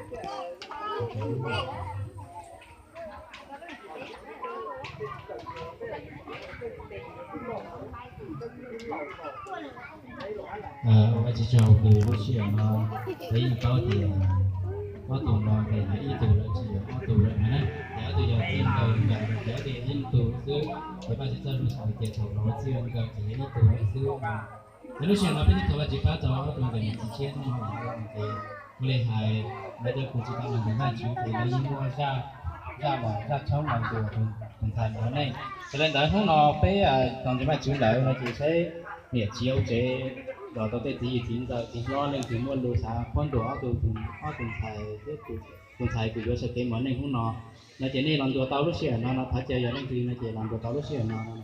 Ua tsaug kws lub sij hawm no peb yeej paub tias ob tug no nqis hais ib tug lawm tsis yog ob tug lawm na, ces ob tug yog txij nkawm nkawm, ces ob tug yog ib tug xwb, ces Vajtswv txoj lus hais tias thaum los txij nkawm ces yog ib tug lawm xwb. Ces lub sij hawm no peb thov Vajtswv pab rau ob tug ntxhais niam txiv tshiab hnub no ces ua li hais lawv cov kws tsis tau los ntseeg Vajtswv ces lawv yeej muaj zaj, zaj los zaj tshoob los ntuas tus ntxhais mov neej. Yog li ntawd hnub no peb los ntseeg Vajtswv lawm no ces saib niam txiv hauv tsev los tau tej txiv yig txiv ntxawm txiv hlob leej twg muaj lus xav qhuab ntuas ob tug, ob tug ntxhais thiab tus ntxhais kws yuav sawv kev mov neej hnub no, no ces nej los ntuas tau lub sij hawm no no thov caw yog leej twg no ces los ntuas tau lub sij hawm no no.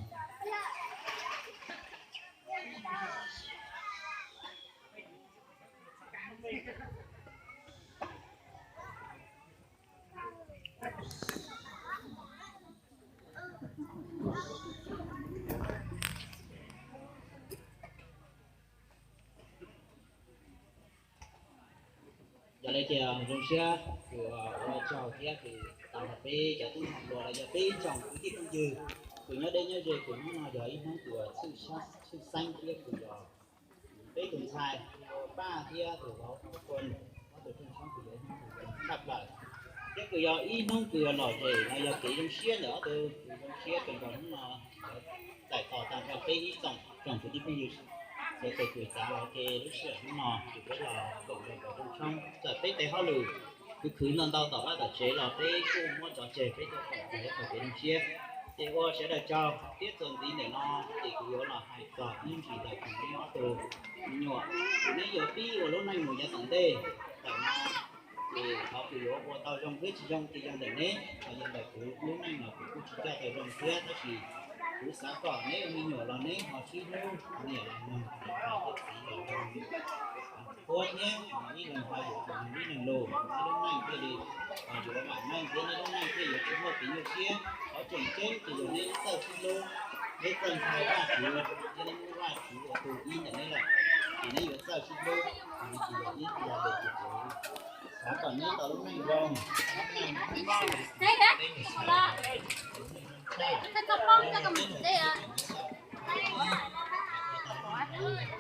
Yog li ces zoo siab kws ua tsaug thiab kws tau nrog peb cov tub hluas los yog peb tsoom kwv tij phooj ywg kws nyob deb nyob ze, kws hnub no yog ib hnub kws tshwj xeeb thiab kws yog peb tus ntxhais Paj thiab tus vauv Paj Khuam, ob tug tsoom tshoob kws yog ib hnub kws tshaj plaws thiab kws yog ib hnub kws lom zem no yog kev zoo siab ntawm ob tug, kws zoo siab kawg nkaus hnub no txais tos tag nrho peb ib tsoom kwv tij phooj ywg sawv daws kws txav los ke lub sij hawm hnub no kws peb los koom nrog rau tsoom tshoob txawm peb tes hauj lwm khwv khwv ntau ntau tom vaj tom tsev los peb kuj muab tso tseg peb tuaj koom txog ib qho kev zoo siab. Ces ua sawv daws tsaug thiab txuas ntxiv ntawm no ces kuv yuav los hais txog ib ntsis ntawm kws neb ob tug me nyuam, kws neb yuav pib ua lub neej mus yav tom ntej. Ntawm no ces qhov kws yuav ua tau zoo thiab tsis zoo ces yog ntawm neb, ho yog ntawm kuv lub neej los kuv kuj tsis coj tau zoo thiab, tab sis kuv xav kom neb ua me nyuam los neb ho sib hlub, niam los mloog, txiv los mloog, huab thiab ib leeg ho yuav ib leeg lus, neb lub neej thiaj li yuav vam meej thiab neb lub neej thiaj yuav tsis muaj kev nyuaj siab. Qhov tseem ceeb ces yog neb txawj sib hlub, neb txawj ntshai Vajtswv thiab neb muab Vajtswv ua tus ib ntawm neb lawm, ces neb yuav txawj sib hlub, nws tsis yog ib qho lus kws kuv xav kom neb tau lub neej zoo, lub neej zoo tshaj, lub neej zoo tshaj, lub neej zoo tshaj, lub neej zoo tshaj.